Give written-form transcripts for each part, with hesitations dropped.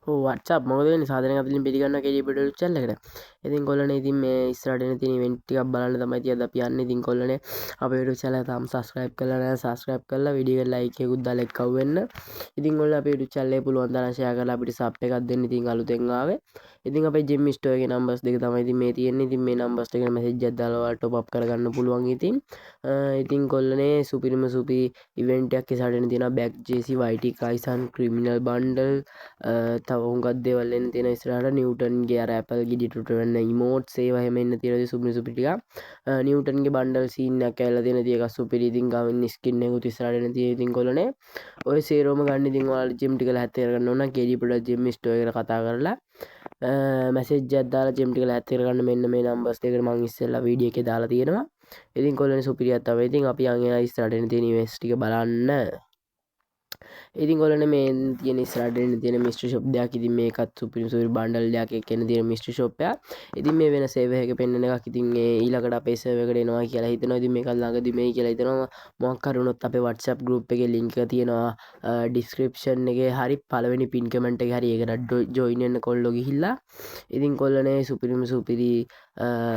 ඔව්, WhatsApp මොකද වෙන්නේ? සාධනක අතලින් පිළිගන්නවා කේඩී ප්‍රොඩක්ට් චැනල් එකට. ඉතින් කොල්ලනේ, ඉතින් මේ ඉස්සරහට එන තියෙන ඉවෙන්ට් ටිකක් බලන්න තමයි ඉතින් අද අපි යන්නේ. ඉතින් කොල්ලනේ, අපේ YouTube channel එක තාම subscribe කරලා නැහැ, subscribe කරලා වීඩියෝ එකට like එකකුත් දාලා එක්කව වෙන්න. ඉතින් ඔයාලා අපේ YouTube channel එක පුළුවන් තරම් share කරලා අපිට sub එකක් දෙන්න. ඉතින් අලුතෙන් ආවේ. ඉතින් අපේ ජෙම් ස්ටෝර් එකේ නම්බර්ස් දෙක තමයි ඉතින් මේ තියෙන්නේ. ඉතින් මේ නම්බර්ස් දෙකට මැසේජ් එකක් දාලා ඔයාලා টොප් අප් කරගන්න පුළුවන් ඉතින්. ඉතින් කොල්ලනේ, සුපිරිම සුපිරි ඉවෙන්ට් එකක් ඉස්සරහට එන තියෙනවා. බැක් ජේසි, YT කයිසන්, ක්‍රිමිනල් බන්ඩල්, තව හුඟක් දේවල් එන්න තියෙන ඉස්සරහට. නිව්ටන්ගේ අර ඇපල් ගෙඩියට වෙන ඉමෝට්ස් ඒවා එහෙම එන්න තියෙනවා. ඉතින් සුපිරි සුපිරි ටිකක්. නිව්ටන්ගේ බන්ඩල් සීන් එකක් ඇවිල්ලා තියෙන. ඉතින් ඒක සුපිරි. ඉතින් ගාමින් ස්කින් එකකුත් ඉස්සරහට එන තියෙන. ඉතින් කොල්ලනේ, ඔය සේරෝම ගන්න ඉතින් ඔයාලා ජෙම් ටික ලැහැත්ති කරගන්න ඕන නම් KD product ජෙම් ස්ටෝර් එකට කතා කරලා මැසේජ් එකක් දාලා ජෙම් ටික ලැහැත්ති කරගන්න මෙන්න මේ නම්බර්ස් දෙකට. මං ඉස්සෙල්ලා වීඩියෝ එකේ දාලා තියෙනවා. ඉතින් කොල්ලනේ, සුපිරියක් තමයි. ඉතින් අපි යන් එනවා ඉස්සරහට එන තියෙන ඉවෙන්ට්ස් ටික බලන්න. ඉතින් කොල්ලනේ, මේ තියෙන ඉස්සරහට එන්න තියෙන මිස්ට්‍රි ෂොප් දෙයක්. ඉතින් මේකත් සුපිරි සුපිරි බන්ඩල් දෙයක් එක්ක එන්න තියෙන මිස්ට්‍රි ෂොප් එකක්. ඉතින් මේ වෙන සර්වර් එකක පෙන්නන එකක්. ඉතින් ඒ ඊළඟට අපේ සර්වර් එකට එනවා කියලා හිතෙනවා. ඉතින් මේකත් ළඟදි මෙයි කියලා හිතෙනවා. මොකක් හරි වුණොත් අපේ WhatsApp group එකේ link එක තියෙනවා ඩිස්ක්‍රිප්ෂන් එකේ හරි පළවෙනි පින් කමෙන්ට් එකේ හරි. ඒකට ජොයින් වෙන්න කොල්ලෝ ගිහිල්ලා. ඉතින් කොල්ලනේ, සුපිරිම සුපිරි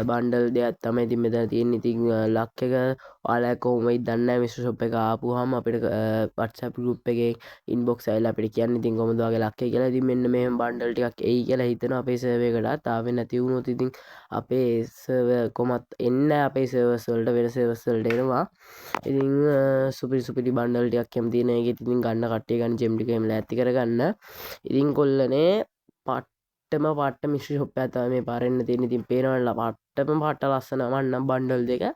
බන්ඩල් දෙයක් තමයි ඉතින් මෙතන තියෙන්නේ. ඉතින් ලක් එක ඔයාලා කොහොම වෙයිද දන්නේ නැහැ. මිස්ටර් ෂොප් එක ආපුවාම අපිට WhatsApp group එකේ ඉන්බොක්ස් ඇවිල්ලා අපිට කියන්න ඉතින් කොහොමද ඔයාගේ ලක් එක කියලා. ඉතින් මෙන්න මෙහෙම බන්ඩල් ටිකක් එයි කියලා හිතෙනවා අපේ සර්වර් එකටත්. ආවේ නැති වුණොත් ඉතින් අපේ සර්වර් කොහොමත් එන්නේ අපේ සර්වර්ස් වලට, වෙන සර්වර්ස් වලට එනවා. ඉතින් සුපිරි සුපිරි බන්ඩල් ටිකක් එහෙම තියෙන එකෙත් ඉතින් ගන්න කට්ටිය ගන්න, ජෙම් ටික එහෙම ලෑස්ති කරගන්න. ඉතින් කොල්ලනේ, පට්ටම පට්ට මිස්ට්‍රි ෂොප් එකක් තමයි මේ පාර එන්න තියෙන්නේ. ඉතින් පේනවනේ පට්ටම පට්ට ලස්සන මන්නම් බන්ඩල් දෙක.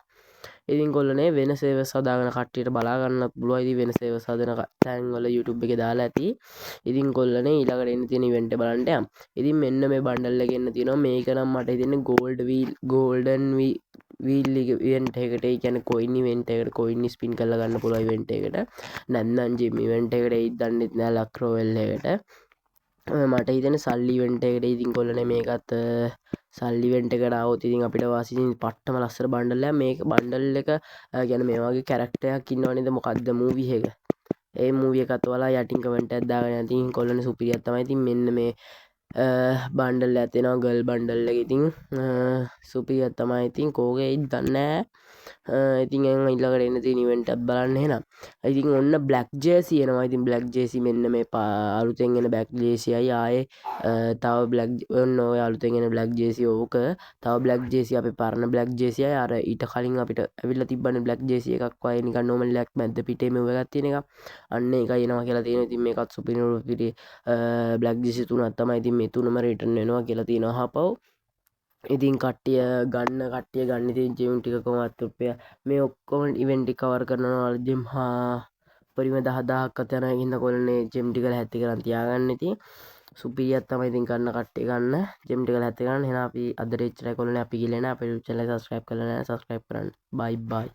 ඉතින් කොල්ලනේ, වෙන සර්වර්ස් හදාගෙන කට්ටියට බලා ගන්නත් පුළුවන්. ඉතින් වෙන සර්වර්ස් හදන තැන් වල YouTube එකේ දාලා ඇති. ඉතින් කොල්ලනේ, ඊළඟට එන්න තියෙන ඉවෙන්ට් එක බලන්න යමු. ඉතින් මෙන්න මේ බන්ඩල් එක එන්න තියෙනවා. මේක නම් මට හිතෙන්නේ gold wheel, golden wheel event එකට, ඒ කියන්නේ කොයින් ඉවෙන්ට් එකට, කොයින් ස්පින් කරලා ගන්න පුළුවන් ඉවෙන්ට් එකට. නැත්නම් ජිම් ඉවෙන්ට් එකට එයිද දන්නෙත් නෑ. ලක් රොයල් එකට මට හිතෙන සල්ලි ඉවෙන්ට් එකට. ඉතින් කොල්ලනේ, මේකත් සල්ලි ඉවෙන්ට් එකට ආවොත් ඉතින් අපිට වාසි. ඉතින් පට්ටම ලස්සන බන්ඩල් එකක් මේක. බන්ඩල් එක කියන්නේ මේ වගේ කැරක්ටර් එකක් ඉන්නව නේද? මොකද්ද මූවි එක? ඒ මූවි එකත් ඔයාලා යටින් කමෙන්ට් එකක් දාගෙන යන්න. ඉතින් කොල්ලනේ, සුපිරියක් තමයි. ඉතින් මෙන්න මේ බන්ඩල් එකක් තියෙනවා, ගර්ල් බන්ඩල් එක. ඉතින් සුපිරියක් තමයි. ඉතින් කෝකේ එයිද දන්නේ නෑ. ඉතින් එහෙනම් ඊළඟට එන්න තියෙන ඉවෙන්ට් එකක් බලන්න එහෙනම්. ඉතින් ඔන්න බ්ලැක් ජර්සි එනවා. ඉතින් බ්ලැක් ජර්සි මෙන්න මේ අලුතෙන් එන බ්ලැක් ජර්සියයි ආයේ තව බ්ලැක්, ඔන්න ඔය අලුතෙන් එන බ්ලැක් ජර්සි ඕක. තව බ්ලැක් ජර්සි, අපේ පරණ බ්ලැක් ජර්සියයි අර ඊට කලින් අපිට ඇවිල්ලා තිබ්බනේ බ්ලැක් ජර්සි එකක් වගේ නිකන් නෝමල් එකක් මැද්ද පිටේ මෙව එකක් තියෙන එකක්. අන්න ඒකයි එනවා කියලා තියෙනවා. ඉතින් මේකත් සුපිරි සුපිරි බ්ලැක් ජර්සි තුනක් තමයි. ඉතින් මේ තුනම රිටර්න් වෙනවා කියලා තියෙනවා ආපහු. ඉතින් කට්ටිය ගන්න කට්ටිය ගන්න. ඉතින් ජෙම් ටික කොහොමත් රුපියල් මේ ඔක්කොම ඉවෙන්ට් ටික කවර් කරනවා ජෙම් හා උපරිම 10,000ක් අත යනවා. ඒකින්ද කොල්ලනේ, ජෙම් ටික ලැහැත්ති කරන් තියාගන්න. ඉතින් සුපිරියක් තමයි. ඉතින් ගන්න කට්ටිය ගන්න, ජෙම් ටික ලැහැත්ති කරන්න. එහෙනම් අපි අදට එච්චරයි කොල්ලනේ. අපි ගිහලා එන අපේ YouTube channel එක subscribe කරලා නැහැ, subscribe කරන්න. බයි බයි.